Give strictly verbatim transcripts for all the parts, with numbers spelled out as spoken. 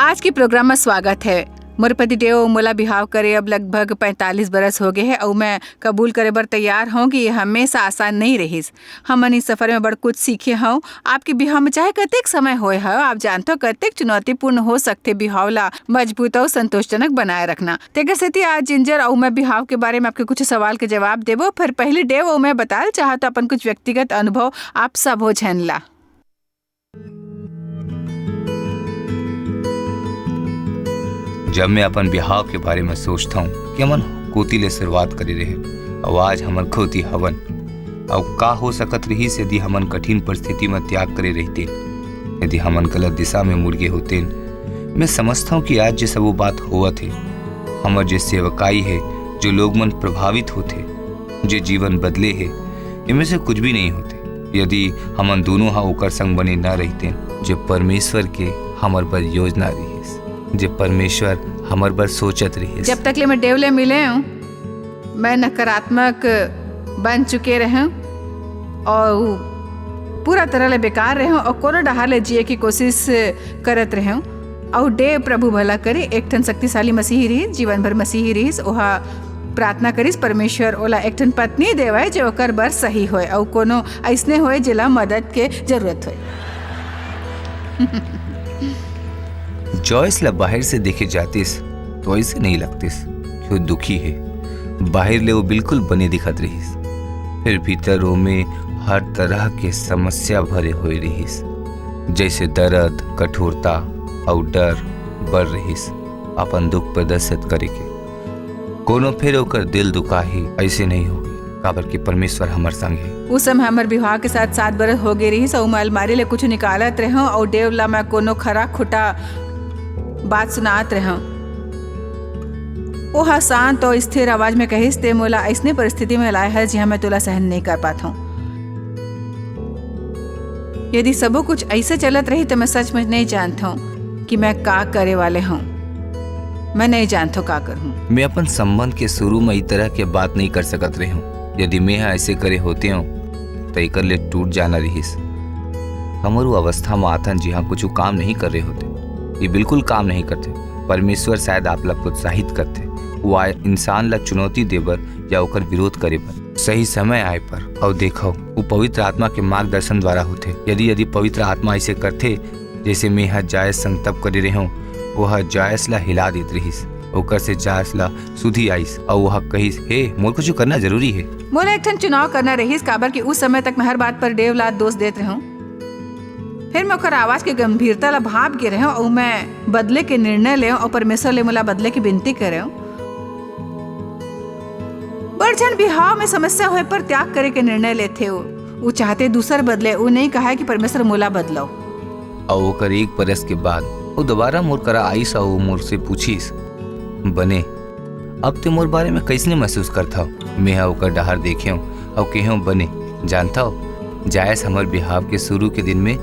आज के प्रोग्राम में स्वागत है। मोर पति देव अउ मोला बिहाव करे अब लगभग पैंतालीस बरस हो गए है, अउ मैं कबूल करे बर तैयार हूँ कि ये हमेशा आसान नहीं रहिस। हमन इस सफर में बड़ कुछ सीखे हव। आपके बिहाव में चाहे कतेक समय होए हव, आप जानथव कतेक चुनौतीपूर्ण हो सकथे बिहाव ला मजबूत अउ संतोषजनक बनाए रखना। तेकर सेती आज जिंजर अउ मैं बिहाव के बारे में आपके कुछ सवाल के जवाब देबो। फिर पहले देव अउ मैं बताल चाहत अपन कुछ व्यक्तिगत अनुभव आप सबो झन ला। जब मैं अपन बिहाव के बारे में सोचता हूँ कि हमन कोती ले शुरुआत करे रहे, अउ आज हमन कोती हवन, अउ का हो सकत रहिस यदि हमन कठिन परिस्थिति में त्याग करे रहतेन, यदि हमन गलत दिशा में मुड़ गए होतेन। मैं समझता हूँ कि आज जे सबो बात होवत हे, हमर जे सेवकाई है, जो लोग मन प्रभावित होते, जे जीवन बदले हे, इनमें से कुछ भी नहीं होते यदि हमन दोनों हा ओकर संग बने न रहतेन, जे परमेश्वर के हमर बर योजना रहिस, जे परमेश्वर हमर बर सोचत रहिस। जब तक ले मैं देव ले मिले हूँ, मैं नकारात्मक बन चुके रहे हूँ और पूरा तरह ले बेकार रहे हूँ और कोनो डहार ले जिए की कोशिश करत रहे हूँ। अउ देव प्रभु भला करे, एक ठन शक्तिशाली मसीही रहिस, जीवन भर मसीही रहिस। ओहा प्रार्थना करिस, परमेश्वर ओला एक ठन पत्नी देवय जे ओकर बर सही होय अउ कोनो अइसने होय जेला मदद के जरूरत होय। जॉयस ला बाहर से देखे जातिस तो ऐसे नहीं लगतिस कि वो दुखी है। बाहर ले वो बिल्कुल बने दिखत रहिस, फिर भीतर वो में हर तरह के समस्या भरे हुए रहिस, जैसे दर्द, कठोरता अउ डर बढ़ रहिस अपन दुख प्रदर्शित करे के। कोनो फिर ओकर दिल दुखाही, ऐसे नहीं होगी, काबर कि परमेश्वर हमर संग है। उस समय हमर विवाह के साथ सात बरस हो गए रहिस, अउ मैं अलमारी ले कुछ निकालत रहे हूँ, अउ देव ला मैं कोनो खरा खुटा बात सुनात रहे हूँ। ओहा शांत अउ स्थिर आवाज में कहिस, "ते मोला अइसने परिस्थिति में लाए है, जिहाँ मैं तोला सहन नहीं कर पात हूँ।" यदि सबो कुछ ऐसे चलत रही, तो मैं सच में नहीं जानत हूँ कि मैं का करे वाले हूँ। मैं नहीं जानत हूँ का करूँ। मैं अपन संबंध के शुरू में ई तरह के बात नहीं कर सकत रहे हूँ। यदि मैं हा ऐसे करे होते हूँ, तो एकर ले टूट जाना रहिस। हमर वो अवस्था में आथन, जिहाँ कुछ काम नहीं कर रहे होते। ये बिल्कुल काम नहीं करते। परमेश्वर शायद आप ला प्रोत्साहित करते, वो आ-, इंसान ला चुनौती दे बर या ओकर विरोध करे बर। सही समय आए पर, अउ देखव, वो पवित्र आत्मा के मार्गदर्शन द्वारा होथे। यदि, यदि पवित्र आत्मा ऐसे करथे, जैसे मैं ह जायस संग तब करे रेहेंव, वो ह जायस ला हिला देत रहिस। ओकर से जायस ला सुधी आइस, अउ वो ह कहिस, "हे, मोर कुछ करना जरूरी हे।" मोला एक ठन चुनाव करना रहिस, काबर कि उस समय तक मैं हर बात पर देव ला दोष देत रेहेंव। फिर मैं ओकर आवाज के गंभीरता ला भाप गे रेहेंव, अउ मैं बदले के निर्णय लेंव, अउ परमेश्वर ले मोला बदले के बिनती करेंव। बड़ झन बिहाव में समस्या होए पर त्याग करे के निर्णय लेथे। वो, वो चाहते दूसर बदले, वो नहीं कहा कि परमेश्वर मोला बदलव। अउ ओकर एक बरस के बाद वो दोबारा मोर करा आइस अउ मोर से पूछिस, "बने, अब ते मोर बारे में कइसने महसूस करथव?" मेंह ओकर डहार देखेंव अउ केहेंव, "बने, जानथव, जायस हमर बिहाव के शुरू के दिन में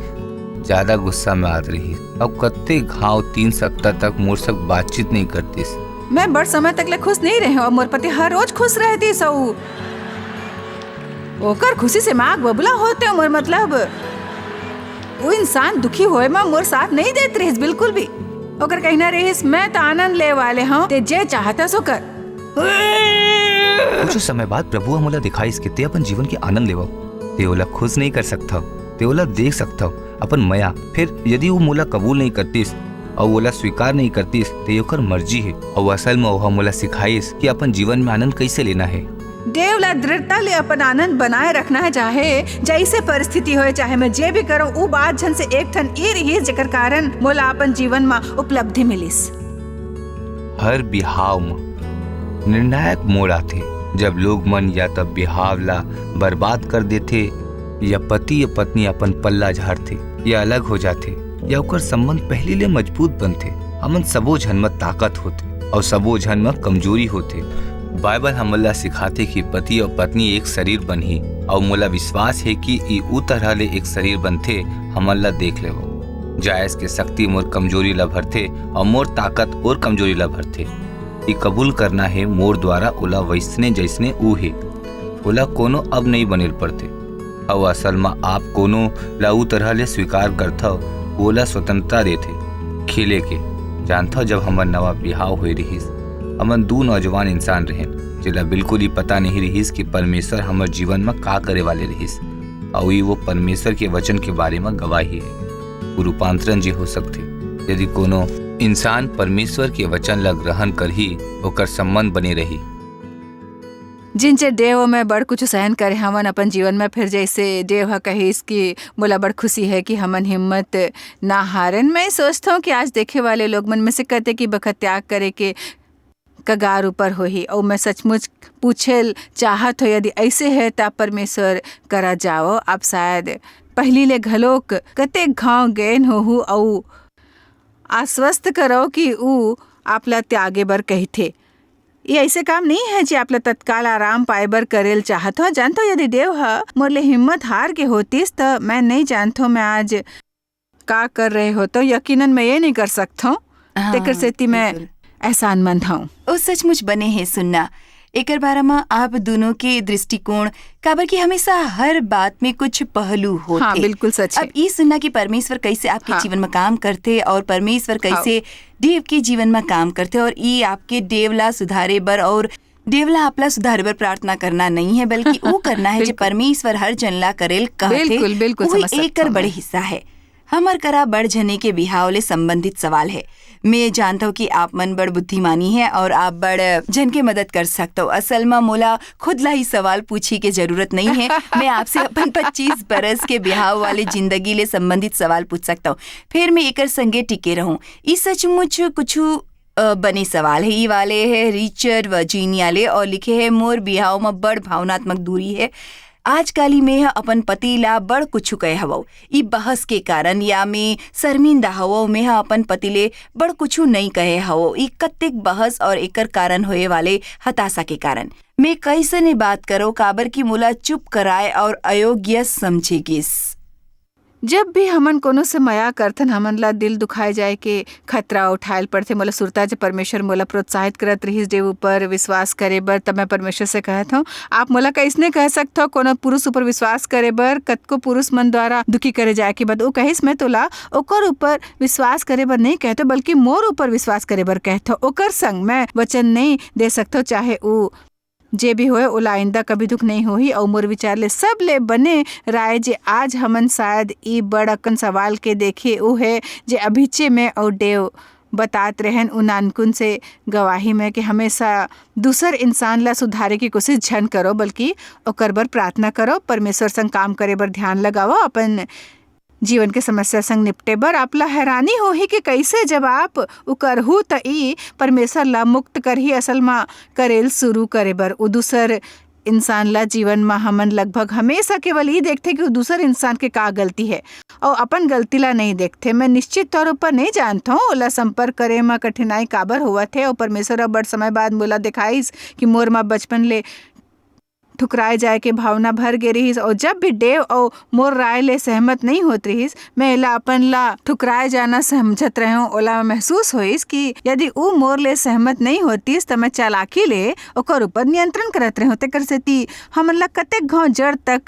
ज्यादा गुस्सा में आत रहिस, अउ कत्ते घांव तीन सप्ताह तक मोर संग बातचीत नइ करतिस।" मैं बड़ समय तक ले खुस नइ रहेंव, अउ मोर पति हर रोज खुस रहतिस, अउ ओकर खुसी से मैं आग बबूला होतेंव। मोर मतलब, वो इंसान दुखी होए म मोर साथ नइ देत रहिस बिल्कुल भी। ओकर कहना रहिस, "मैं त आनंद ले वाले हंव, ते जे चाहत हस ओ कर।" कुछ समय बाद प्रभु ह मोला दिखाइस कि ते अपन जीवन के आनंद लेवव। ते ओला खुस नइ कर सकथव, ते ओला देख सकथव अपन मया। फिर यदि वो मोला कबूल नइ करतिस अउ ओला स्वीकार नइ करतिस, ते ओकर मर्जी हे। अउ असल म ओह मोला सिखाइस कि अपन जीवन में आनंद कइसे लेना हे। देव ला दृढ़ता ले अपन आनंद बनाए रखना हे, चाहे जइसे परिस्थिति होए, चाहे मैं जे भी करंव, ऊ बात झन से एक ठन ए रिहिस, जेकर कारण मोला अपन जीवन म उपलब्धि मिलिस। हर बिहाव म निर्णायक मोड़ आथे, जब लोग मन या त बिहाव ला बर्बाद कर देथे, या पति या पत्नी अपन पल्ला झाड़थे, या अलग हो जाथे, या ओकर संबंध पहिली ले मजबूत बनथे। हमन सबो झन म ताकत होथे, अउ सबो झन म कमजोरी होथे। बाइबल हमन ला सिखाथे कि पति अउ पत्नी एक शरीर बनही, अउ मोला विश्वास हे कि ई ऊ तरह ले एक शरीर बनथे। हमन ला देख लेवव, जायस के शक्ति मोर कमजोरी ला भरथे, अउ मोर ताकत ओर कमजोरी ला भरथे। ई कबूल करना हे मोर द्वारा ओला वइसने जइसने ऊ हे। ओला कोनो अब नइ बने ल परथे। अउ असल म आप कोनो ला ऊ तरह ले स्वीकार करथव, ओला स्वतंत्रता देथे खेले के, जानथव, जब हमर नवा बिहाव होए रिहिस, हमन दू नौजवान इंसान रहेन, जेला बिल्कुल ही पता नहीं रिहिस कि परमेश्वर हमर जीवन म का करे वाले रिहिस, अउ ई वो परमेश्वर के वचन के बारे म गवाही है। वो रूपांतरण जे हो सकथे, यदि कोनो इंसान परमेश्वर के वचन ला ग्रहण करही, ओकर संबंध बने रही। जिन चेर डेव अउ मैं बड़ कुछु सहन करे हवन अपन जीवन में, फिर जैसे डेव ह कहिस कि मोला बड़ खुशी है कि हमन हिम्मत ना हारन। मैं सोचथौं कि आज देखे वाले लोग मन में से कते की बखत त्याग करे के कगार ऊपर होही, अउ मैं सचमुच पूछे ल चाहत हो, यदि ऐसे है, त आप परमेश्वर करा जाओ। आप शायद पहली ले घलोक कतेक घाव गेन होहू, अउ आश्वस्त करो कि ऊ आप ला त्यागे बर कहिथे। ये ऐसे काम नहीं है जे आप ला तत्काल आराम पाए बर करेल चाहत हो। जानथो, यदि डेव ह मोर ले हिम्मत हार गे होतिस, त मैं नहीं जानथो मैं आज का कर रहे होतों। यकीनन मैं ये नहीं कर सकथों। हाँ, तेकर सेती मैं बिल्कुल। एहसानमंद हूँ। ओ सचमुच बने हे सुनना। एकर बारे म आप दोनों के दृष्टिकोण, काबर कि हमेशा हर बात में कुछ पहलू होथे। हाँ, बिल्कुल सच है। अब ई सुनना कि परमेश्वर कैसे आपके हाँ। जीवन में काम करथे और परमेश्वर हाँ। कैसे डेव के जीवन में काम करथे और ई आपके डेव ला सुधारे बर और डेव ला आप ला सुधारे बर प्रार्थना करना नहीं है, बल्कि ऊ करना है जे बिल्कुल। परमेश्वर हर जन ला करेल कहथे, बिल्कुल, बिल्कुल, उही समझ सकथों एकर बड़े मैं। हिस्सा है। हमर करा बड़ झने के बिहाव ले संबंधित सवाल है। मैं जानथौं कि आप मन बड़ बुद्धिमानी है और आप बड़ झन के मदद कर सकथो। असल म मोला खुद ला ही सवाल पूछी के जरूरत नहीं है। मैं आपसे अपन पच्चीस बरस के बिहाव वाले जिंदगी ले संबंधित सवाल पूछ सकथौं। फिर मैं एकर संगे टिके रहूं। ई सचमुच कुछु, अ, बने सवाल है। ई वाले है रिचर्ड वर्जीनिया ले और लिखे है, "मोर बिहाव म बड़ भावनात्मक दूरी है। आजकाल ही मेंह अपन पति ला बड़ कुछु कहे हवव। ई बहस के कारण या मैं शर्मिंदा हवव, मेंह अपन पति ले बड़ कुछु नई कहे हवव। ई कत्तेक बहस और एकर कारण होए वाले हताशा के कारण। मैं कइसने बात करो, काबर कि मोला चुप कराए और अयोग्य समझे गिस।" जब भी हमन कोनो से मया करथन, हमन ला दिल दुखाए जाए के खतरा उठायल पड़थे। मोला सुरता जे परमेश्वर मोला प्रोत्साहित करत रिहिस, जे ऊपर विश्वास करे बर, तब मैं परमेश्वर से कहत हौं, "आप मोला कइसने कह सकथव, कोनो पुरुष ऊपर विश्वास करे बर?" कतको पुरुष मन द्वारा दुखी करे जाए के बाद वो कहिस, "मैं तोला ओकर ऊपर विश्वास करे बर नहीं कहत हौं, बल्कि मोर ऊपर विश्वास करे बर कहत हौं। ओकर संग मैं वचन नहीं दे सकत हौं, चाहे वो जे भी होए, ओला आइंदा कभी दुख नहीं होही।" अउ मोर विचार ले सबले बने राय जे आज हमन शायद ई बड़ अकन सवाल के देखे, वो है जे अभिचे में अउ डेव बतात रहन उ नानकुन से गवाही में कि हमेशा दूसर इंसान ला सुधारे की कोशिश झन करो, बल्कि ओकर बर प्रार्थना करो, परमेश्वर संग काम करे बर ध्यान लगाओ, अपन जीवन के समस्या संग निपटे बर। आप ला हैरानी होही कि कैसे जब आप उ करहू त ई परमेश्वर ला मुक्त करही असल म करेल शुरू करे बर। उ दूसर इंसान ला जीवन म हमन लगभग हमेशा केवल ई देखथे कि उ दूसर इंसान के का गलती है अउ अपन गलती ला नहीं देखथे। मैं निश्चित तौर ऊपर नहीं जानथौं ओला संपर्क करे म कठिनाई काबर होवत हे अउ परमेश्वर ह बड़ समय बाद मोला दिखाइस कि मोर म बचपन ले ठुकराए जाए के भावना भर गे रिहिस अउ जब भी डेव अउ मोर राय ले सहमत नहीं होत रिहिस, मैं एला अपन ला ठुकराए जाना समझत रहेंव। ओला महसूस होइस कि यदि ऊ मोर ले सहमत नहीं होतिस, त मैं चालाकी ले ओकर ऊपर नियंत्रण करत रहेंव। तेकर सेती हमन ला कतेक घाव जड़ तक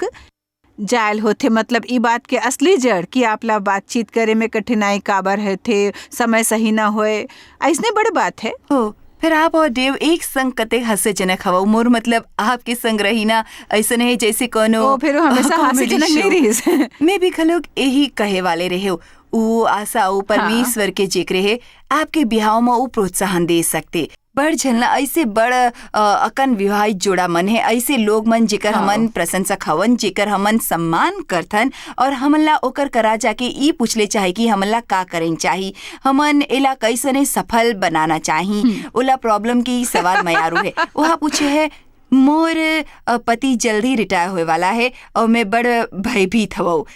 जायल होथे, मतलब ई बात के असली जड़ कि आप ला बातचीत करे में कठिनाई काबर होथे, समय सही ना होए, अइसने बड़े बात है। हो, फिर आप और डेव एक संग कते हास्यजनक हवव। मोर मतलब, आपके संग रहिना अइसन है जैसे कोनो ओ, फिर वो हमेशा comedy हास्यजनक नहीं show। रहिस। मैं भी घलोक यही कहे वाले रहेव। वो आशा, वो हाँ। परमेश्वर के जेकरे है, आपके बिहाव म वो प्रोत्साहन दे सकते। बड़ झन ला ऐसे बड़, अ, अकन विवाहित जोड़ा मन है, ऐसे लोग मन जेकर हाँ। हमन प्रशंसक हवन, जेकर हमन सम्मान करथन, और हमन ला ओकर करा जाके ई पूछ ले चाहे कि हमन ला का करेन चाही, हमन एला कैसने सफल बनाना चाही। हम्म। ओला problem के ई सवाल मयारू है। ओहा पूछे है, "मोर, अ, पति जल्दी retire होए वाला है और मैं बड़ भयभीत हवौ।"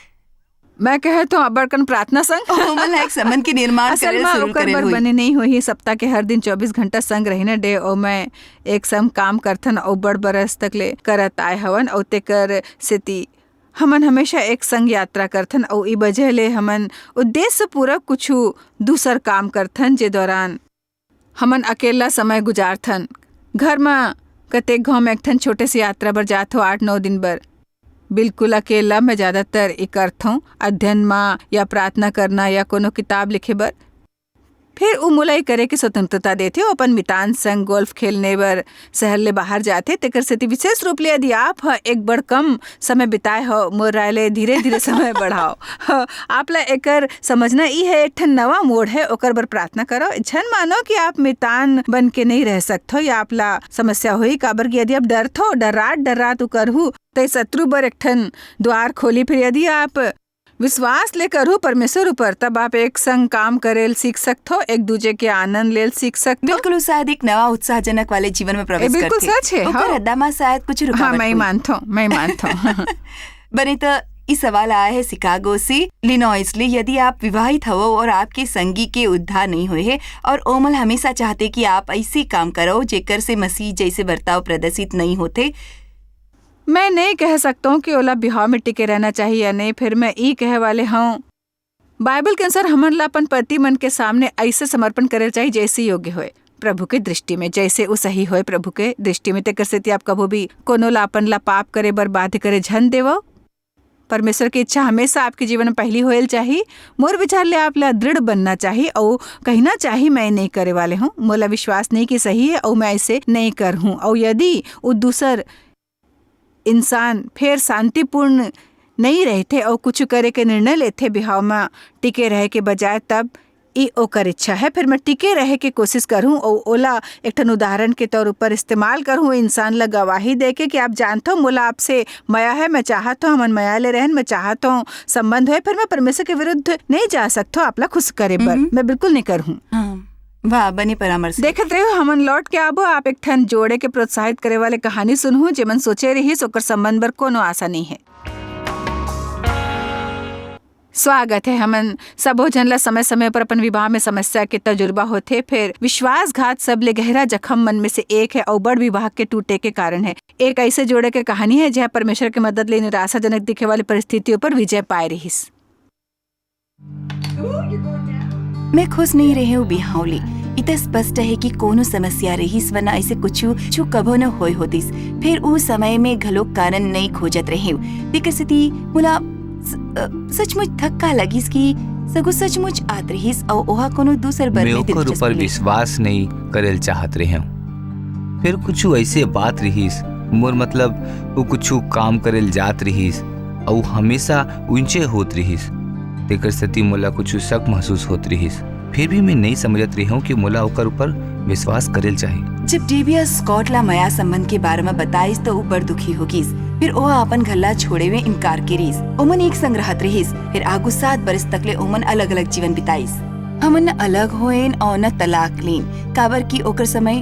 मैं कहे तो अब्बड़कन प्रार्थना संग ओमन ला एक संबंध के निर्माण असल करे म शुरू ओकर करे बर होही। बने नहीं होही। सप्ताह के हर दिन चौबीस घंटा संग रहिना डे, ओ मैं एक संग काम करथन, अउ बड़ बरस तक ले करत आए हवन, अउ तेकर सेती हमन हमेशा एक संग यात्रा करथन, अउ ई वजह ले हमन उद्देश्य पूर्वक कुछु दूसर काम करथन, जे दौरान हमन अकेला समय गुजारथन। घर म कतेक घांव मैं एक ठन छोटे से यात्रा बर जात हों, आठ नौ दिन बर। बिल्कुल अकेला मैं ज्यादातर ई करथों, अध्ययन म या प्रार्थना करना या कोनो किताब लिखे बर। फिर उ मोला ये करे के स्वतंत्रता देथे। वो अपन मितान संग गोल्फ खेलने बर शहर ले बाहर जाथे। तेकर सेती विशेष रूप ले यदि आप ह एक बड़ कम समय बिताए हो, मोर राय ले धीरे-धीरे समय बढ़ाओ। ह, आप ला एकर समझना ई है, एक ठन नवा मोड़ है, ओकर बर प्रार्थना करो। झन मानो कि आप मितान बन के नहीं रह सकत हो या आप ला समस्या होही, काबर कि यदि आप डरथो, डर्रात-डर्रात उ करहू, त शत्रु बर एक ठन द्वार खोली। फिर यदि आप विश्वास ले करहू परमेश्वर ऊपर, तब आप एक संग काम करेल सीख सकथो, एक दूजे के आनंद लेल सीख सकथो। बिल्कुल, उ शायद एक नवा उत्साहजनक वाले जीवन में ए, प्रवेश बिल्कुल करथे। सच है, ओकर हाँ। रद्दा म शायद कुछ हाँ, रुकावट मैं होही। मानथो, मैं मानथो। बने त ई सवाल आया है शिकागो से, लिनॉइस ले, यदि आप विवाहित हवो और आपके संगी के उद्धार नहीं होए है और ओमल हमेशा चाहते कि आप ऐसे काम करो जेकर से मसीह जैसे बर्ताव प्रदर्शित नहीं होते, मैं नहीं कह सकता हूँ कि ओला बिहाव में टिके रहना चाहिए या नहीं। फिर मैं ई कहे वाले हूँ, बाइबल के अनुसार हमन ला अपन पति मन के सामने ऐसे समर्पण करे चाहिए जैसे योग्य होए प्रभु के दृष्टि में, जैसे उ सही होए प्रभु के दृष्टि में। तेकर सेती आप कभू भी कोनो ला अपन ला पाप करे बर बाध्य करे झन देवो। परमेश्वर की इच्छा हमेशा आपके जीवन में पहली होएल चाही। मोर विचार ले आप ला दृढ़ बनना चाही अउ कहना चाही, "मैं नहीं करे वाले हूँ, मोला विश्वास नहीं कि सही है अउ मैं ऐसे नहीं कर हूँ।" अउ यदि उ दूसर इंसान फेर शांतिपूर्ण नहीं रहथे अउ कुछ करे के निर्णय लेथे बिहाव म टिके रहे के बजाय, तब ई ओकर इच्छा है। फिर मैं टिके रहे के कोशिश करहूँ अउ ओला एक ठन उदाहरण के तौर ऊपर इस्तेमाल करहूँ, इंसान ला गवाही दे के कि आप जानथो, मोला आपसे मया है, मैं चाहत हूँ, हमन मया ले रहन, मैं चाहत हूँ संबंध होए, फिर मैं परमेश्वर के विरुद्ध नहीं जा सकथो आप ला खुश करे बर, हम्म। मैं बिल्कुल नहीं करहूँ। हाँ, वाह, बने परामर्श। देखत रहो, हमन लौट के आबो, आप एक ठन जोड़े के प्रोत्साहित करे वाले कहानी सुनहू, जेमन सोचे रहिस ओकर संबंध बर कोनो आशा नहीं है। स्वागत है। हमन सबो झन ला समय-समय पर अपन विवाह में समस्या के तजुर्बा होथे, फिर विश्वासघात सबले गहरा जखम मन में से एक है अउ बड़ विवाह के टूटे के कारण है। एक ऐसे जोड़े के कहानी है, जहाँ परमेश्वर के मदद ले निराशाजनक दिखे वाली परिस्थितियों पर विजय पाए रहिस। मैं खुश नहीं रहे हूँ बिहाव ले। इत स्पष्ट है कि कोनो समस्या रहिस, वरना ऐसे कुछु, कुछु कभो न होए होतिस। फिर उ समय में घलो कारण नहीं खोजत रहे हूँ। तेकर सेती मोला स-, अ, सचमुच धक्का लगिस कि सगो सचमुच आत रहिस अउ ओहा कोनो दूसर बर मैं में ओकर दिलचस्पी ऊपर ले। विश्वास नहीं करेल चाहत रहे हूँ। फिर कुछु ऐसे बात रहिस, मोर मतलब, वो कुछु काम करेल जात रहिस, अउ हमेशा उंचे होत रहिस। तेकर सेती मोला कुछु शक महसूस होत रहिस। फिर भी मैं नहीं समझत रहे हूँ कि मोला ओकर ऊपर विश्वास करेल चाही। जब डेबी ह स्कॉट ला मया संबंध के बारे में बताइस, तो उ बड़ दुखी हो गिस। फिर ओह अपन घर ला छोड़े में इनकार करिस। ओमन एक संग रहत रहिस। फिर आगू सात बरस तक ले ओमन अलग-अलग जीवन बिताइस। हमन न अलग होएन और न तलाक लेन, काबर कि ओकर समय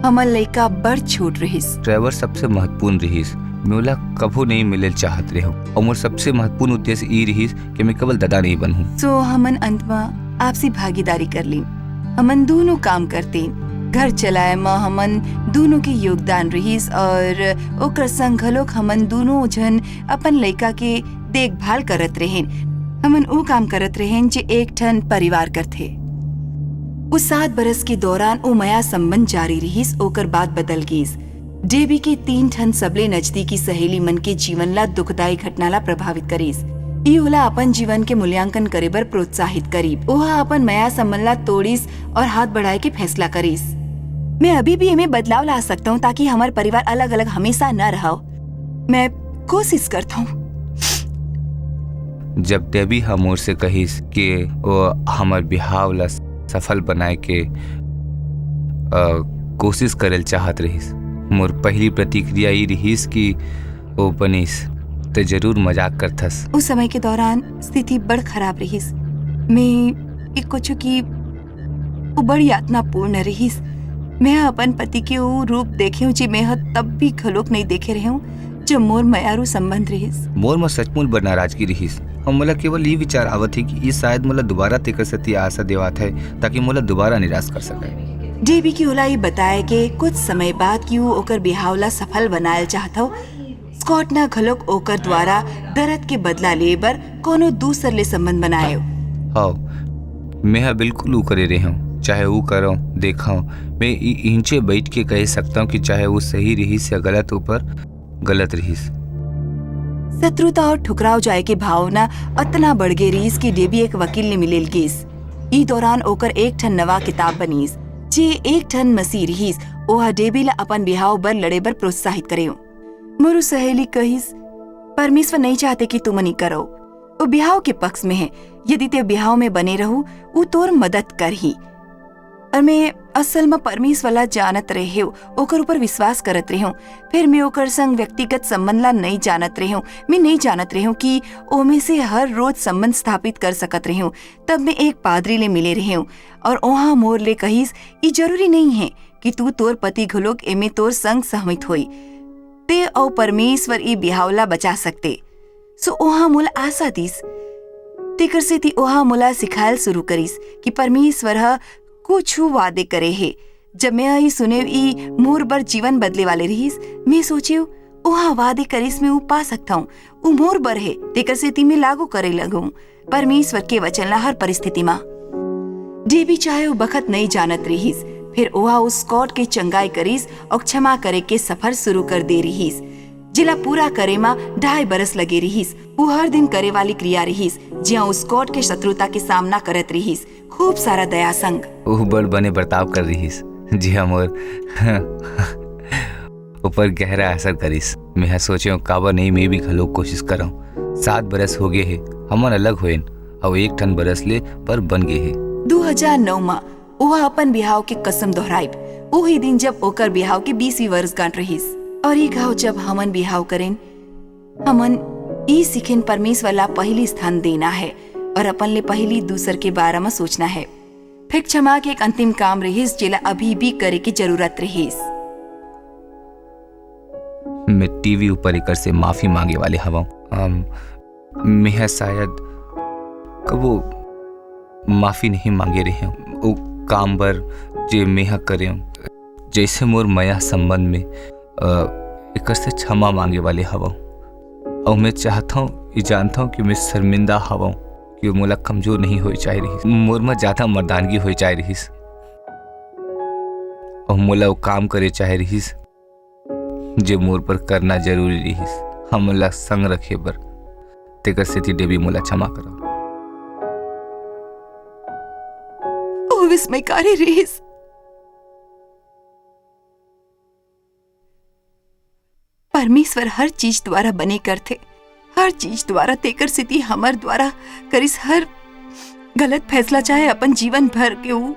हमर लइका बड़ छोट रहिस। ट्रेवर सबसे महत्वपूर्ण रहिस। मैं ओला कभू नहीं मिले चाहत रहे हूँ। और मोर सबसे महत्वपूर्ण उद्देश्य ई रहिस कि मैं केवल दादा नहीं बनहूँ। So, हमन अंत में आपसी भागीदारी कर लीन। हमन दोनों काम करते। घर चलाए में हमन दोनों के योगदान रहिस और ओकर संग घलोक हमन दोनों झन अपन लइका के देखभाल करत रहेन। हमन ओ काम करत रहेन जे एक ठन परिवार करथे। ओ सात बरस के दौरान ओ मया संबंध जारी रिहिस, ओकर बाद बदल गीस। डेबी के तीन ठन सबले नजदीकी सहेली मन के जीवन ला दुखदाई घटना ला प्रभावित करिस। ई ओला अपन जीवन के मूल्यांकन करे बर प्रोत्साहित करिस। ओहा अपन मया संबंध ला तोड़िस और हाथ बढ़ाए के फैसला करिस। मैं अभी भी एमे बदलाव ला सकता हूँ ताकि हमर परिवार अलग-अलग हमेशा न रहो। मैं कोशिश करता हूँ। जब डेबी ह मोर से कहिस कि वो हमर बिहाव ला सफल बनाए के, अ, कोशिश करेल चाहत रहिस, मोर पहली प्रतिक्रिया ई रहिस कि "ओ बनिस, ते जरूर मजाक करथस।" उस समय के दौरान स्थिति बड़ खराब रहिस। मैं ये कुछ कि वो बड़ यातनापूर्ण रहिस। मैं अपन पति के वो रूप देखे हूँ जी, मैं ह तब भी घलोक नहीं देखे रहे हूँ, जब मोर मयारू संबंध रहिस। मोर म सचमुच बड़ नाराजगी रहिस। और मोला केवल ये विचार आवत हे कि ये शायद मोला दोबारा तेकर सेती आशा देवात है, ताकि मोला दोबारा निराश कर सके। डेबी की ओला ये बताए के कुछ समय बाद कि वो ओकर बिहाव ला सफल बनायल चाहत हव। स्कॉट न घलोक ओकर द्वारा दर्द के बदला ले बर कोनो दूसर ले संबंध बनाए। हव, मैं ह बिल्कुल ऊ करे रेहेंव, चाहे ऊ करंव, देखंव। मैं इ-, इहिंचे बइठ के कहे सकथंव कि चाहे ऊ सही रिहिस या गलत, ऊपर गलत रिहिस। शत्रुता और ठुकराव जाए के भावना अतना बढ़ गे रिहिस कि डेबी एक वकील ले मिले ल गिस। ई दौरान ओकर एक ठन नवा किताब बनिस, जे एक ठन मसीह रिहिस। ओह डेबी ला अपन बिहाव बर लड़े बर प्रोत्साहित करे। मोर सहेली कहिस, "परमेश्वर नहीं चाहते कि तुमन ई करो। वो बिहाव के पक्ष में है। यदि ते बिहाव में बने रहू, उ तोर मदद करही।" और मैं असल में परमेश्वर ला जानत रहेव, ओकर ऊपर विश्वास करत रहेव। फिर मैं ओकर संग व्यक्तिगत संबंध ला नहीं जानत रहेव। मैं नहीं जानत रहेव कि ओमे से हर रोज संबंध स्थापित कर सकत रहेव। तब मैं एक पादरी ले मिले रहेव और ओहा मोर ले कहिस, "ई जरूरी नहीं है कि तू तोर पति घलोक एमे तोर संग सहमत होई। ते अउ परमेश्वर ई बिहाव ला बचा सकते।" सो ओहा मोला आशा दिस। तेकर सेती ओहा मोला सिखायल शुरू करिस कि परमेश्वर ह कुछु वादे करे हे। जब मैं ई सुने, ई मोर बर जीवन बदले वाले रिहिस, मैं सोचेव, "ओहा वादे करिस, मैं ऊ पा सकथंव, ऊ मोर बर हे।" तेकर सेती मैं लागू करे लगूं परमेश्वर के वचन ला हर परिस्थिति मा। डेबी चाहे वो बखत नहीं जानत रिहिस, फिर ओहा उस स्कॉट के चंगाई करिस और क्षमा करे के सफर शुरू कर दे रिहिस, जेला पूरा करे मा ढाई बरस लगे रिहिस। वो हर दिन करे वाली क्रिया रिहिस, जिहां उस स्कॉट के शत्रुता के सामना करत रिहिस, खूब सारा दया संग। वो बड़ बने बर्ताव कर रिहिस, जिहां मोर ऊपर गहरा असर करिस। मेंहा सोचेंव, काबर नहीं, मैं भी घलो कोशिश करंव। सात बरस हो गे हे, हमन अलग होएन, अउ एक ठन बरस ले पर बन गे हे। दू हजार नौ मा ओहा अपन बिहाव के कसम दोहराइब, उही दिन, जब ओकर बिहाव के बीसवीं वर्षगांठ रहिस। और ई घाव, जब हमन बिहाव करेन, हमन ई सीखेन, परमेश्वर ला पहली स्थान देना है और अपन ले पहली दूसर के बारे मा सोचना है। फिर क्षमा के एक अंतिम काम रहिस, जेला अभी भी करे के जरूरत रहिस। मैं टीवी ऊपर एकर से माफी मांगे वाले हवंव। अम, मेंहा शायद कबो माफी नहीं मांगे रहेंव, ओ काम बर जे मेंहा करेंव। जैसे मोर मया संबंध में, अ, एकर से क्षमा मांगे वाले हवंव। अउ मैं चाहत हंव, ये जानत हंव कि मैं शर्मिंदा हवंव, कि मोला कमजोर नहीं होए चाहे रहिस, मोर म ज्यादा मर्दानगी होए चाहे रहिस, अउ मोला वो काम करे चाहे रहिस, जे मोर पर करना जरूरी रहिस, हमन ला संग रखे बर। तेकर सेती डेबी, मोला क्षमा करा। ओ विस्मयकारी रहिस। परमेश्वर हर चीज द्वारा बने करथे, हर चीज द्वारा। तेकर सेती हमर द्वारा करिस हर गलत फैसला, चाहे अपन जीवन भर के ऊ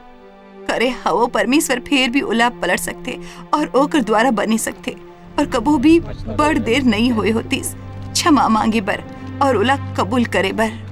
करे हवो, परमेश्वर फेर भी ओला पलट सकथे और ओकर द्वारा बने सकथे। और कभू भी बड़ देर नहीं होए होतिस क्षमा मांगे बर और ओला कबूल करे बर।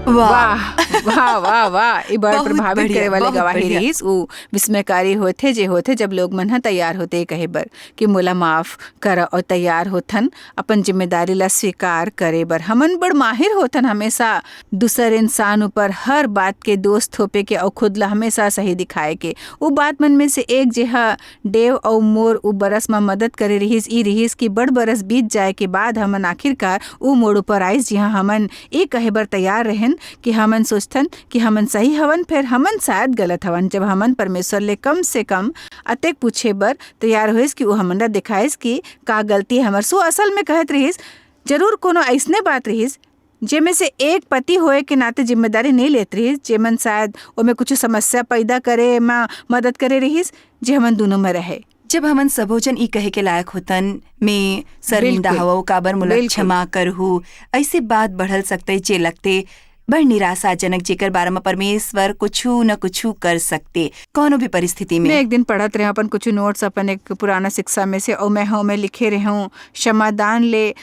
वाह। वाह, वाह, वाह, वाह। ई बड़ बहुत प्रभावित बढ़िया, करे वाले बहुत गवाही बढ़िया। रहिस। ऊ विस्मयकारी होथे, जे होथे, जब लोग मन ह तैयार होथे कहे बर कि मोला माफ कर, और तैयार होथन अपन जिम्मेदारी ला स्वीकार करे बर। हमन बड़ माहिर होथन हमेशा दूसर इंसान ऊपर हर बात के दोष थोपे के, और खुद ला हमेशा सही दिखाए के। उ बात मन में से एक, जेहा डेव अउ मोर उ बरस म मदद करे रिहिस, ई रिहिस कि बड़ बरस बीत जाए के बाद हमन आखिरकार उ मोड़ ऊपर आइस, जिहां हमन ए कहे बर तैयार रहेन कि हमन सोचथन कि हमन सही हवन, फेर हमन शायद गलत हवन। जब हमन परमेश्वर ले कम से कम अतेक पूछे बर तैयार होइस कि उ हमन ला दिखाइस कि का गलती हमर। सो असल में कहत रिहिस, जरूर कोनो अइसने बात रिहिस, जेमे से एक पति होए के नाते जिम्मेदारी नइ लेत रिहिस, जेमन शायद ओमे कुछ समस्या पैदा करे म मदद करे रिहिस, जे हमन दूनों में रहे। जब हमन सबो झन ई कहे के लायक होतन, "मैं शर्मिंदा बिल्कुल। हवव, काबर मोला बिल्कुल। क्षमा करहू?" अइसे बात बढ़ल सकते, जे लगते बड़ निराशाजनक, जेकर बारे म परमेश्वर कुछु न कुछु कर सकते, कोनो भी परिस्थिति में। मैं एक दिन पढ़त रहेंव अपन कुछ नोट्स अपन एक पुराना शिक्षा में से, अउ मैं ह ओमे लिखे रहेंव, "समाधान ले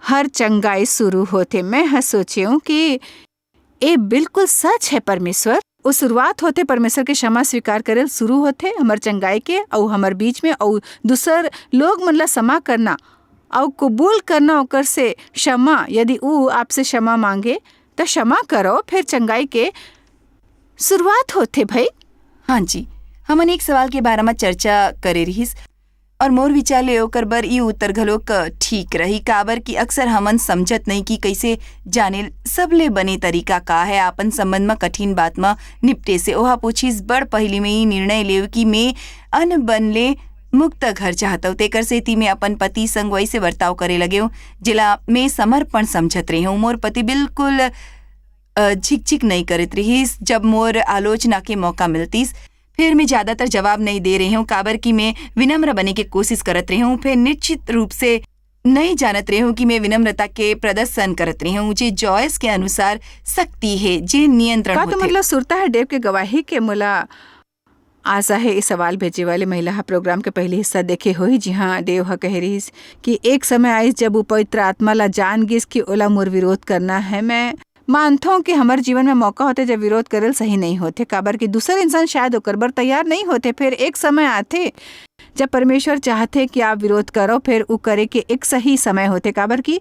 हर चंगाई शुरू होथे।" मैं ह सोचेंव कि ए बिल्कुल सच है परमेश्वर। वो शुरुआत होथे परमेश्वर के क्षमा स्वीकार करे ल शुरू होथे हमर चंगाई के, अउ हमर बीच में, अउ दूसर लोग मन ला क्षमा करना, अउ कबूल करना ओकर से क्षमा। यदि ऊ आपसे क्षमा मांगे, त क्षमा करो, फिर चंगाई के शुरुआत होथे भाई। हाँ जी, हमन एक सवाल के बारे म चर्चा करे रिहिस, और मोर विचार ले ओकर बर ई उत्तर घलोक ठीक रही, काबर कि अक्सर हमन समझत नहीं कि कइसे जाने सबले बने तरीका का है आपन संबंध म कठिन बात म निपटे से। ओहा पूछिस, "बड़ पहिली में ई निर्णय लेव कि मैं अनबन ले मुक्त घर चाहत हूँ, तेकर सेती मैं अपन पति संग वैसे बर्ताव करे लगे हूँ, जेला मैं समर्पण समझत रहे हूँ। मोर पति बिल्कुल, अ, झिकझिक नहीं करत रहिस, जब मोर आलोचना के मौका मिलतिस। फिर मैं ज्यादातर जवाब नहीं दे रहे हूँ, काबर कि मैं विनम्र बने के कोशिश करत रहे हूँ। फिर निश्चित रूप से नहीं जानत रहे हूँ कि मैं विनम्रता के प्रदर्शन करत रहे हूँ, जे जॉयस के अनुसार शक्ति है, जे नियंत्रण का तो होथे। मतलब सुरता है डेव के गवाही के? मोला आशा है, इस सवाल भेजे वाले महिला हा प्रोग्राम के पहली हिस्सा देखे होही, जिहां डेव हा कहे रहिस कि एक समय आइस, जब वो पवित्र आत्मा ला जान गिस कि ओला मोर विरोध करना है। मैं मानथों कि हमर जीवन में मौका होथे, जब विरोध करल सही नहीं होथे, काबर कि दूसर इंसान शायद ओकर बर तैयार नहीं होथे। फिर एक समय आथे, जब परमेश्वर चाहथे कि आप विरोध करो, फिर उ करे के एक सही समय होथे, काबर कि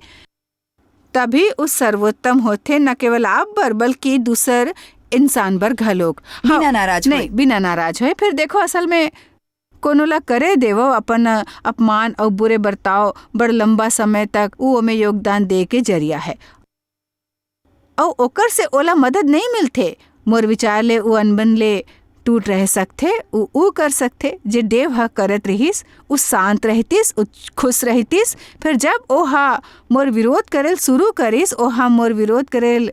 तभी उ सर्वोत्तम होथे, न केवल आप बर, बल्कि दूसर इंसान बर घलोक। हाँ, बिना नाराज नहीं, होए। बिना नाराज होए। फिर देखो, असल में कोनो ला करे देवो अपन अपमान अउ बुरे बर्ताव बड़ लंबा समय तक उ ओमे योगदान दे के जरिया है। अउ ओकर से ओला मदद नहीं मिलथे। मोर विचार ले उ अनबन ले टूट रह सकथे, उ, उ कर सकथे, जे डेव ह करत रहिस, उ शांत रहतिस, उ खुश रहतिस। फिर जब ओ हा मोर विरोध करेल शुरू करिस, ओ हा मोर विरोध करेल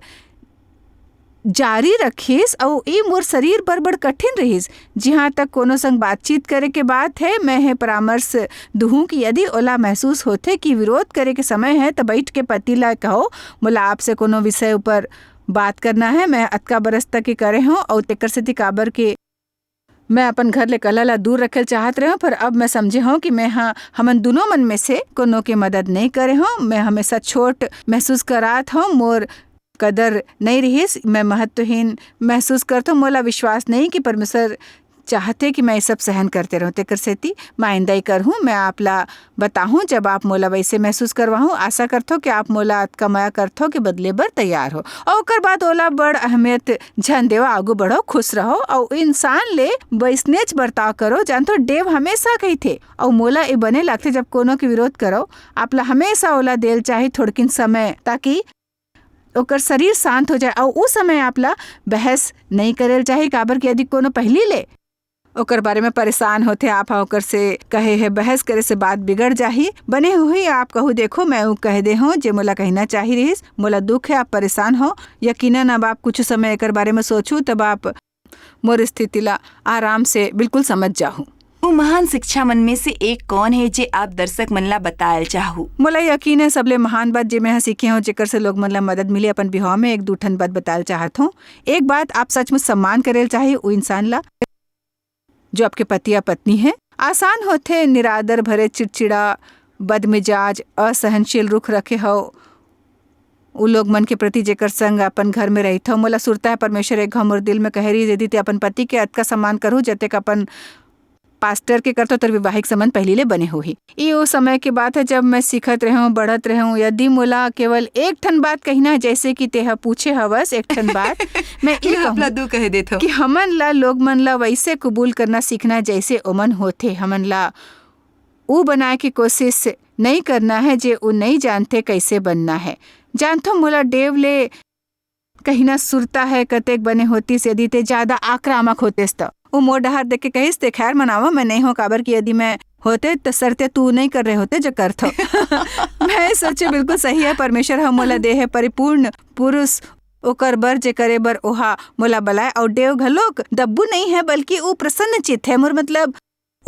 जारी रखिस, अउ ई मोर शरीर बर बड़ कठिन रहिस। जिहां तक कोनो संग बातचीत करे के बात है, मैं हे परामर्श दुहूं कि यदि ओला महसूस होथे कि विरोध करे के समय है, त बइठ के पति ला कहो, "मोला आपसे कोनो विषय ऊपर बात करना है, मैं अतका बरस तक के करे हूं, अउ तेकर सेती काबर के मैं अपन घर ले कलह ला दूर रखे ल चाहत रहे हूं, पर अब मैं समझे हूं कि मैं हा, हमन दुनों मन में से कोनो के मदद नहीं करे हूं। मैं हमेशा छोट महसूस करात हूं, मोर कदर नहीं रहिस, मैं महत्वहीन महसूस करत हूं। मोला विश्वास नहीं कि परमेश्वर चाहथे कि मैं ये सब सहन करते रहूं, तेकर सेती मैं आइंदा ही करहूं। मैं आप ला बताहूं, जब आप मोला वैसे महसूस करवाहूं। आशा करथो कि आप मोला अतका मया करथो कि बदले बर तैयार हो।" और ओकर बाद ओला बड़ अहमियत झन देवा, आगू बढ़ो, खुश रहो और इंसान ले वैसनेच बर्ताव करो। जानथो, डेव हमेशा कहिथे, और मोला ये बने लगथे, जब कोनो के विरोध करो, आप ला हमेशा ओला देल चाही थोड़किन समय, ताकि ओकर शरीर शांत हो जाए। और उस समय आप ला बहस नहीं करेल चाही, काबर कि यदि कोनो पहली ले ओकर बारे में परेशान होथे, आप हा ओकर से कहे है, बहस करे से बात बिगड़ जाही। बने हुई आप कहू, "देखो, मैं उ कह दे हूँ, जे मोला कहना चाही रहिस, मोला दुख है, आप परेशान हो। यकीनन अब आप कुछ समय एकर बारे में सोचू, तब आप मोर स्थिति ला आराम से बिल्कुल समझ जाहू।" वो महान शिक्षा मन में से एक कौन है, जे आप दर्शक मन ला बतायल चाहू? मोला यकीन है, सबले महान बात, जे मैं ह सीखे हूँ, जेकर से लोग मन ला मदद मिले, अपन बिहाव में एक दू ठन बात बतायल चाहत हूँ। एक बात आप सचमुच सम्मान करेल चाही, उ इंसान ला, जो आपके पति या पत्नी है। आसान होथे निरादर भरे, चिड़चिड़ा, बदमिजाज, असहनशील रुख रखे हो उ लोग मन के प्रति, जेकर संग अपन घर में रहिथव। मोला सुरता है, परमेश्वर एक घाव मोर दिल में कहे रहिस, "यदि ते अपन पति के अतका सम्मान करहू, जतेक अपन पास्टर के करथव, तोर वैवाहिक संबंध पहली ले बने होही।" ई ओ समय के बात है, जब मैं सीखत रहे हूँ, बढ़त रहे हूँ। यदि मोला केवल एक ठन बात कहना है, जैसे कि तेहा पूछे हवस एक ठन बात, मैं ई मैं कहूँ आपला दू कहे देथव। कि हमन ला, लोग मन ला वैसे कबूल करना सीखना, जैसे ओमन होथे। हमन ला उ बनाए के कोशिश नहीं करना है, जे उ नहीं जानथे कैसे बनना है। जानथो, मोला डेव ले कहिना सुरता है, कतेक बने होतिस, यदि ते ज्यादा आक्रामक होतेस त। वो मोर डहार देख के कहिस, "ते खैर मनावा, मैं नहीं हो, काबर कि यदि मैं होते, त सरते तू नहीं कर रहे होते, जो करथो।" मैं सोचे, बिल्कुल सही है, परमेश्वर ह मोला दे है परिपूर्ण पुरुष, ओकर बर जे करे बर ओहा मोला बलाए। और डेव घलोक दब्बू नहीं है, बल्कि वो प्रसन्न चित्त है। मोर मतलब,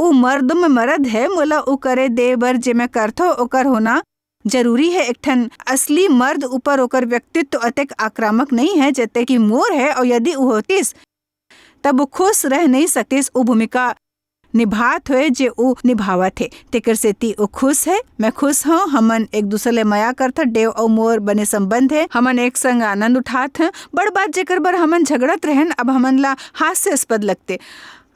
वो मर्द में मर्द है, मोला वो करे दे बर जे मैं करथो, ओकर होना जरूरी है। एक ठन असली मर्द ऊपर ओकर व्यक्तित्व अतेक आक्रामक नहीं है, जते कि मोर है, और यदि वो होतिस, तब वो खुश रह नहीं सकतिस। वो भूमिका निभात हुए जे वो निभावत है, तेकर सेती वो खुश है, मैं खुश हूँ। हमन एक दूसर ले मया करथन, डेव और मोर बने संबंध है, हमन एक संग आनंद उठात हैं। बड़ बात, जेकर बर हमन झगड़त रहन, अब हमन ला हास्यास्पद लगते।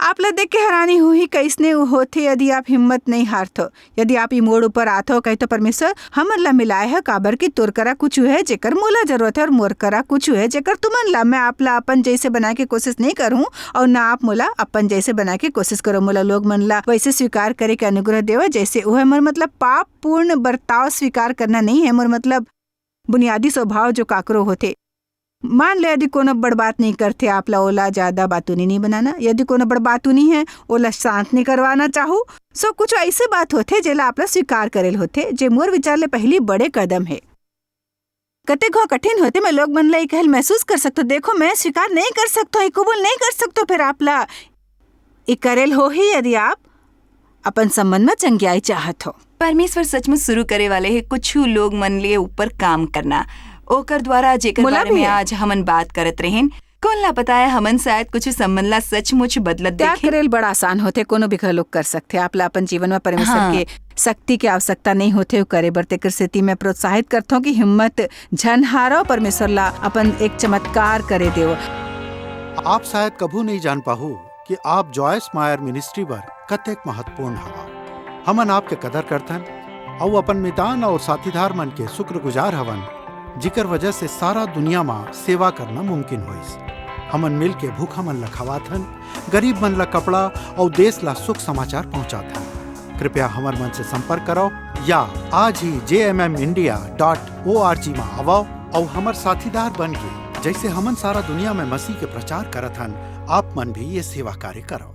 आप ला देख के हैरानी होही, कइसने होथे यदि आप हिम्मत नहीं हारथो, यदि आप ई मोड़ ऊपर आथो, कहिथो, "परमेश्वर, हमन ला मिलाए ह, काबर कि तोर करा कुछ है, जेकर मोला जरूरत है, और मोर करा कुछ है, जेकर तुमन ला।" मैं आप ला अपन जैसे बनाए के कोशिश नहीं करूँ, और ना आप मोला अपन जैसे बनाए के कोशिश करो। मोला लोग मन ला वैसे स्वीकार करे के अनुग्रह देवा, जैसे वो है। मोर मतलब, पाप पूर्ण बर्ताव स्वीकार करना नहीं है। मोर मतलब, बुनियादी स्वभाव जो काकरो होथे, मान ले, यदि कोनो बड़ बात नहीं करथे, आप ला ओला ज्यादा बातूनी नहीं बनाना। यदि कोनो बड़ बातूनी है, ओला शांत नहीं करवाना चाहू। So, कुछ ऐसे बात होथे, जेला आप ला स्वीकार करेल होथे, जे मोर विचार ले पहली बड़े कदम है। कतेक घाव कठिन होथे, मैं लोग मन ला ये कहल महसूस कर सकथो, "देखो, मैं स्वीकार नहीं कर सकथो, ये कबूल नहीं कर सकथो," फिर आप ला ये करेल होही, यदि आप अपन संबंध में चंगियाई चाहत हो। परमेश्वर सचमुच शुरू करे वाले हे कुछ लोग मन ले ऊपर काम करना, ओकर द्वारा जेकर मोला बारे भी में है। आज हमन बात करत रहेन, कोन ला पता है, हमन शायद कुछ संबंध ला सचमुच बदलत त्याग देखें। करेल बड़ा आसान होथे, कोनो भी घलोक कर सकथे। आप ला अपन जीवन में परमेश्वर हाँ। के शक्ति के आवश्यकता नहीं होथे, वो करे बर। तेकर सेती मैं प्रोत्साहित करथों कि हिम्मत झन हारो, परमेश्वर ला अपन एक चमत्कार करे देव। आप शायद कभू नहीं जान पाहू कि आप जॉयस मायर मिनिस्ट्री बर कतेक महत्वपूर्ण हवा। हमन आपके कदर करथन अउ अपन मितान अउ साथीदार मन के शुक्रगुजार हवन, जिकर वजह से सारा दुनिया मा सेवा करना मुमकिन होइस। हमन मिल के भूखा मन ला खवाथन, गरीब मन ला कपड़ा अउ देश ला सुख समाचार पहुंचाथन। कृपया हमर मन से संपर्क करो या आज ही जे M M India dot O R G मा आवो अउ हमर साथीदार बन के, जैसे हमन सारा दुनिया में मसीह के प्रचार करत हन, आप मन भी ये सेवा कार्य करो।